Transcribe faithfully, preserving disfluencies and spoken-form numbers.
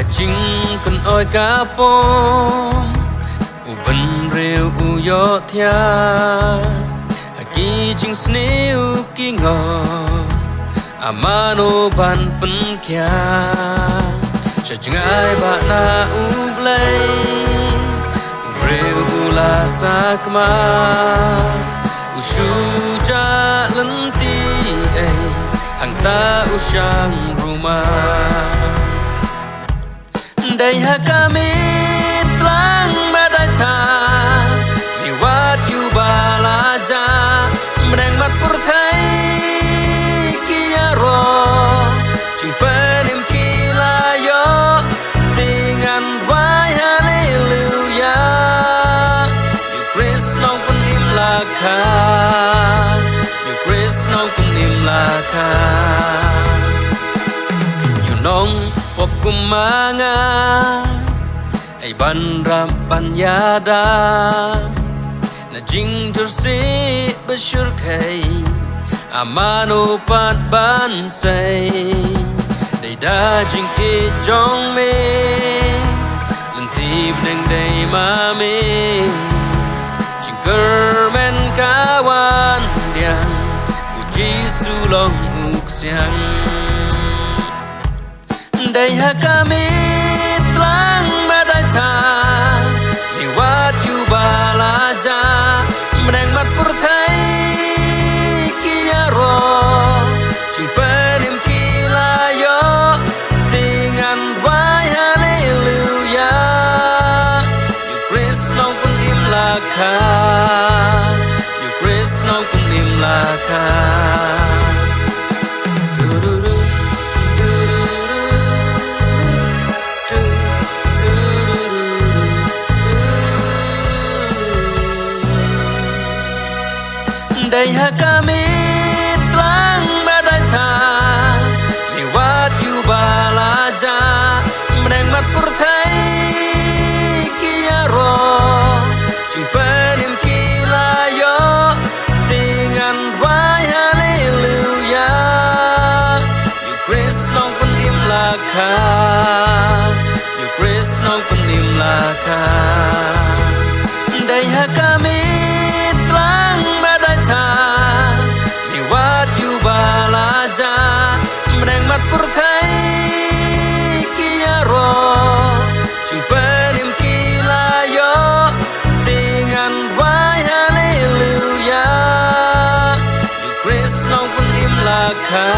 Jingkynoi ka pom, u bynriew u ïohthiah, ha ki jingsniew ki ngong, amano ban pynkhiah. Sha jngai ba na U Blei, u briew u la sakma, u shu jah lynti ei, hangta u shang rumah. Dei ha ka miet tlang ba dei tha, mih wat ïu ba la jah, bneng bad pyrthei ki ïaroh, jingpynim ki la ïoh, te ngan rwai haleluya. Ïa U Khrist nongpynim la kha, ïa U Khrist nongpynim la kha. Ïa u nongpop kum ma nga, ai ban rap ban ïada, na jingjyrsieh ba shyrkhei, amano pat ban sei. Dei da jingïeit jong me, lynti bneng dei ma me, jingkyrmen ka wan pdiang, U Jisu long u ksiang. Dei ha ka miet tlang ba dei tha, mih wat ïu ba la jah, bneng bad pyrthei ki ïaroh, jingpynim ki la ïoh, te ngan rwai haleluya. Ïa U Khrist nongpynim la kha, ïa U Khrist nongpynim la kha. Dei ha ka miet tlang ba dei tha, mih wat ïu ba la jah, bneng bad pyrthei ki ïaroh, jingpynim ki la ïoh, te ngan rwai haleluya. Ïa U Khrist nongpynim la kha, ïa U Khrist nongpynim la kha. Dei ha ka miet tlang ba dei tha, mih wat ïu ba la jah, bneng bad pyrthei ki ïaroh, jingpynim ki la ïoh, te ngan rwai haleluya. Ïa U Khrist nongpynim la kha,